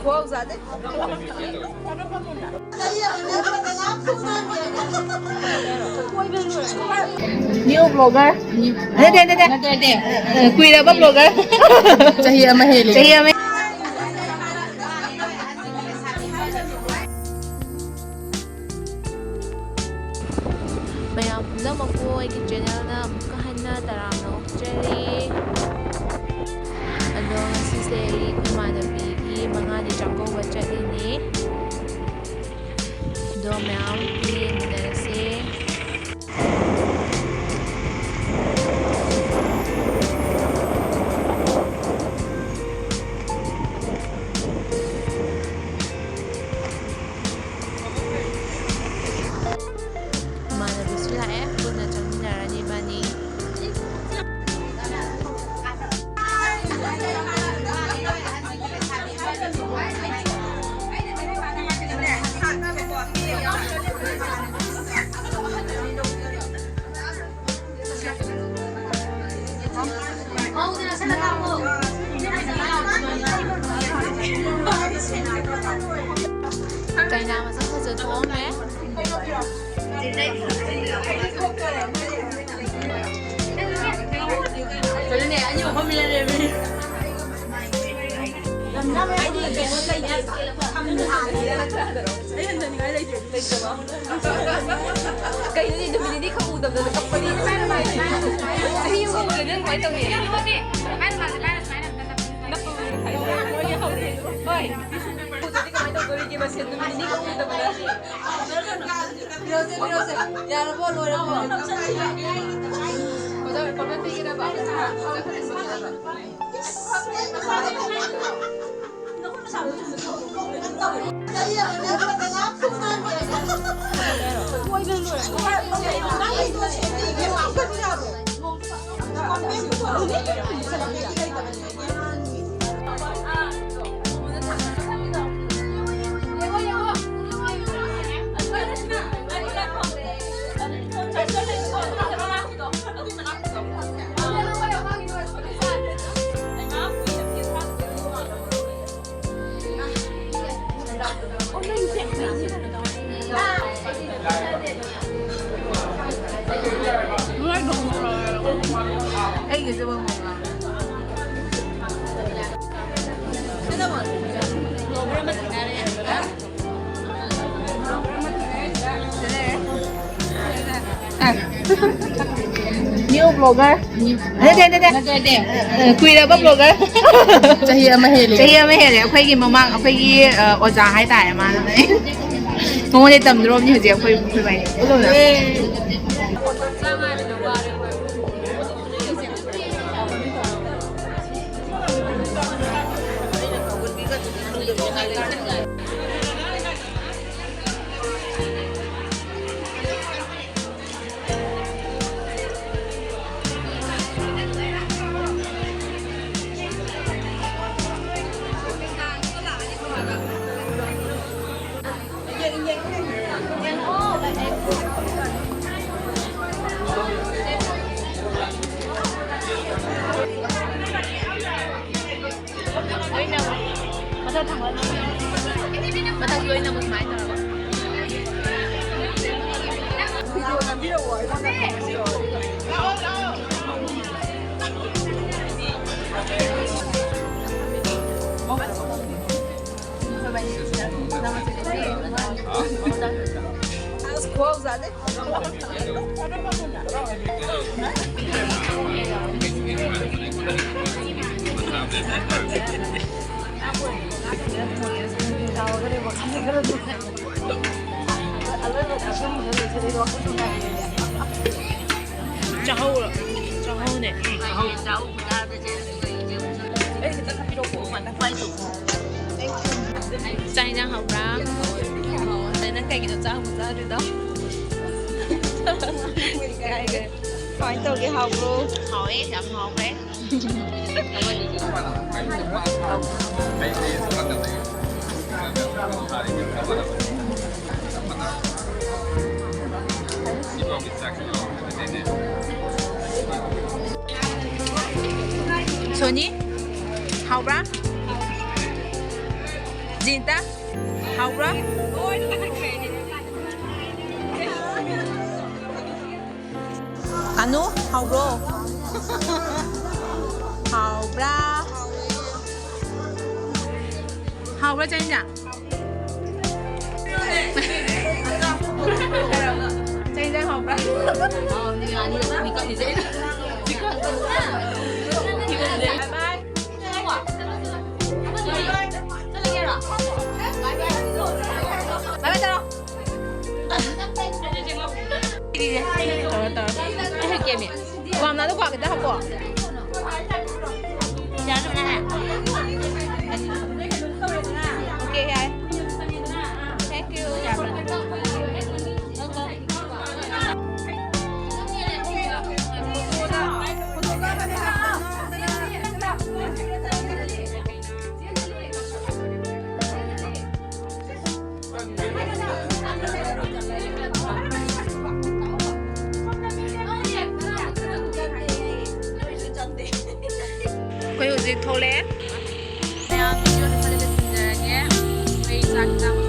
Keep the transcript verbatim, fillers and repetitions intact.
ꯈꯨꯍꯥꯎ ꯆꯥꯗꯦ꯫ New blogger. ꯅꯠꯇꯦ, ꯅꯠꯇꯦ꯫ ꯅꯠꯇꯦ, ꯅꯠꯇꯦ꯫ ꯀꯨꯏꯔꯕ blogger꯫ ꯆꯍꯤ ꯑꯃ ꯍꯦꯜꯂꯦ꯫ ꯆꯍꯤ ꯑꯃ꯫ ꯃꯌꯥꯝ ꯄꯨꯝꯅꯃꯛꯄꯨ ꯑꯩꯒꯤ channelꯗ ꯑꯃꯨꯛꯀ ꯍꯟꯅ ꯇꯔꯥꯝꯅ ꯑꯣꯛꯆꯔꯤ꯫ ꯑꯗꯣ ꯉꯁꯤꯁꯦ ꯑꯩ ꯑꯩꯈꯣꯏ ꯏꯃꯥꯟꯅꯕꯤꯒꯤ ꯃꯉꯥꯅꯤ ꯆꯥꯛꯀꯧꯕ ꯆꯠꯂꯤꯅꯦ꯫ ꯑꯗꯣ ꯃꯌꯥꯝ ꯌꯦꯡꯃꯤꯟꯅꯔꯁꯦ꯫ ꯏꯃꯥꯟꯅꯕꯤꯁꯨ ꯂꯥꯛꯑꯦ, ꯄꯨꯟꯅ ꯆꯪꯃꯤꯟꯅꯔꯅꯤ ꯏꯕꯥꯅꯤ꯫ ꯀꯩꯅꯥ ꯃꯁꯛ ꯐꯖ ꯊꯣꯛꯑꯝꯃꯦ꯫ ꯑꯗꯨꯅꯦ, ꯑꯅꯤ ꯑꯍꯨꯝ ꯂꯩꯔꯝꯃꯤ꯫ ꯀꯩꯅꯣꯅꯦ, ꯅꯨꯃꯤꯠ ꯅꯤꯅꯤ ꯈꯛ ꯎꯗꯕꯗ ꯀꯞꯄꯗꯤ꯫ ꯆꯍꯤ ꯑꯃ ꯎꯗ꯭ꯔꯗꯤ ꯅꯪ ꯀꯃꯥꯏꯅ ꯇꯧꯅꯤ? ꯍꯣꯏ꯫ ꯎꯗ꯭ꯔꯗꯤ ꯀꯃꯥꯏꯅ ꯇꯧꯗꯣꯔꯤꯒꯦ, ꯃꯁꯦ? ꯅꯨꯃꯤꯠ ꯅꯤꯅꯤ ꯈꯛ ꯎꯗꯕꯗ꯫ ꯄꯤꯔꯣꯁꯦ, ꯄꯤꯔꯣꯁꯦ꯫ ꯌꯥꯔꯕꯣ? ꯂꯣꯏꯔꯕꯣ? ꯐꯣꯇꯣ, ꯐꯣꯇꯣ ꯄꯤꯒꯗꯕ꯫ ꯕ꯭ꯂꯣꯒꯔ, ꯅꯠꯇꯦ, ꯅꯠꯇꯦ, ꯅꯠꯇꯦ, ꯅꯠꯇꯦ꯫ ꯑ, ꯀꯨꯏꯔꯕ ꯕ꯭ꯂꯣꯒꯔ꯫ ꯆꯍꯤ ꯑꯃ ꯍꯦꯜꯂꯦ꯫ ꯆꯍꯤ ꯑꯃ ꯍꯦꯜꯂꯦ꯫ ꯑꯩꯈꯣꯏꯒꯤ ꯃꯃꯥꯡ, ꯑꯩꯈꯣꯏꯒꯤ, ꯑ, ꯑꯣꯖꯥ ꯍꯥꯏꯇꯥꯔꯦ ꯃꯥꯅ꯫ ꯃꯉꯣꯟꯗ ꯇꯝꯗ꯭ꯔꯣꯕꯅꯤ ꯍꯧꯖꯤꯛ ꯑꯩꯈꯣꯏ, ꯑꯩꯈꯣꯏ ꯃꯥꯏ꯫ ꯃꯊꯛ ꯊꯪꯕ ꯃꯊꯛ ꯂꯣꯏꯅꯃꯛ ꯁꯨꯃꯥꯏꯅ ꯇꯧꯔꯒ꯫ ꯆꯥꯍꯧꯔꯣ꯫ ꯆꯥꯍꯧꯅꯦ꯫ ꯆꯥꯛ ꯏꯟꯖꯥꯡ ꯍꯥꯎꯕ꯭ꯔꯥ? ꯅꯪ ꯀꯩꯒꯤꯅꯣ ꯆꯥꯛ ꯑꯃꯨꯛ ꯆꯥꯗ꯭ꯔꯤꯗꯣ? ꯀꯃꯥꯏꯅ ꯇꯧꯒꯦ? ꯍꯥꯎꯕ꯭ꯔꯣ? ꯍꯥꯎꯋꯦ, ꯌꯥꯝ ꯍꯥꯎꯈ꯭ꯔꯦ꯫ ꯁꯣꯅꯤ, ꯍꯥꯎꯕ꯭ꯔꯥ? ꯖꯤꯟꯇ, ꯍꯥꯎꯕ꯭ꯔꯥ? ꯑꯅꯨ, ꯍꯥꯎꯕ꯭ꯔꯣ? ꯍꯥꯎꯕ꯭ꯔꯥ? ꯍꯥꯎꯕ꯭ꯔꯥ, ꯆꯥꯛ ꯏꯟꯖꯥꯡ? ꯆꯥꯛ ꯏꯟꯖꯥꯡ ꯍꯥꯎꯕ꯭ꯔꯥ? ꯕꯥꯏ ꯕꯥꯏ꯫ ꯇꯧꯔꯣ, ꯇꯧꯔꯣ꯫ ꯑꯩ ꯍꯦꯛꯀꯦꯃꯤ꯫ ꯋꯥꯝꯅꯥꯗꯣ ꯀ꯭ꯋꯥ ꯈꯤꯇ ꯍꯥꯞꯄꯣ꯫ ꯌꯥꯔꯦ, ꯌꯥꯔꯦ꯫ ꯑꯣꯀꯦ, ꯌꯥꯔꯦ꯫ Thank you꯫ ꯑꯩꯈꯣꯏ ꯍꯧꯖꯤꯛ ꯊꯣꯛꯂꯛꯑꯦ꯫ ꯃꯌꯥꯝ video ꯁꯤꯗ ꯂꯣꯏꯁꯤꯟꯖꯔꯒꯦ꯫ ꯑꯩꯈꯣꯏ ꯆꯥꯛ ꯆꯥꯕ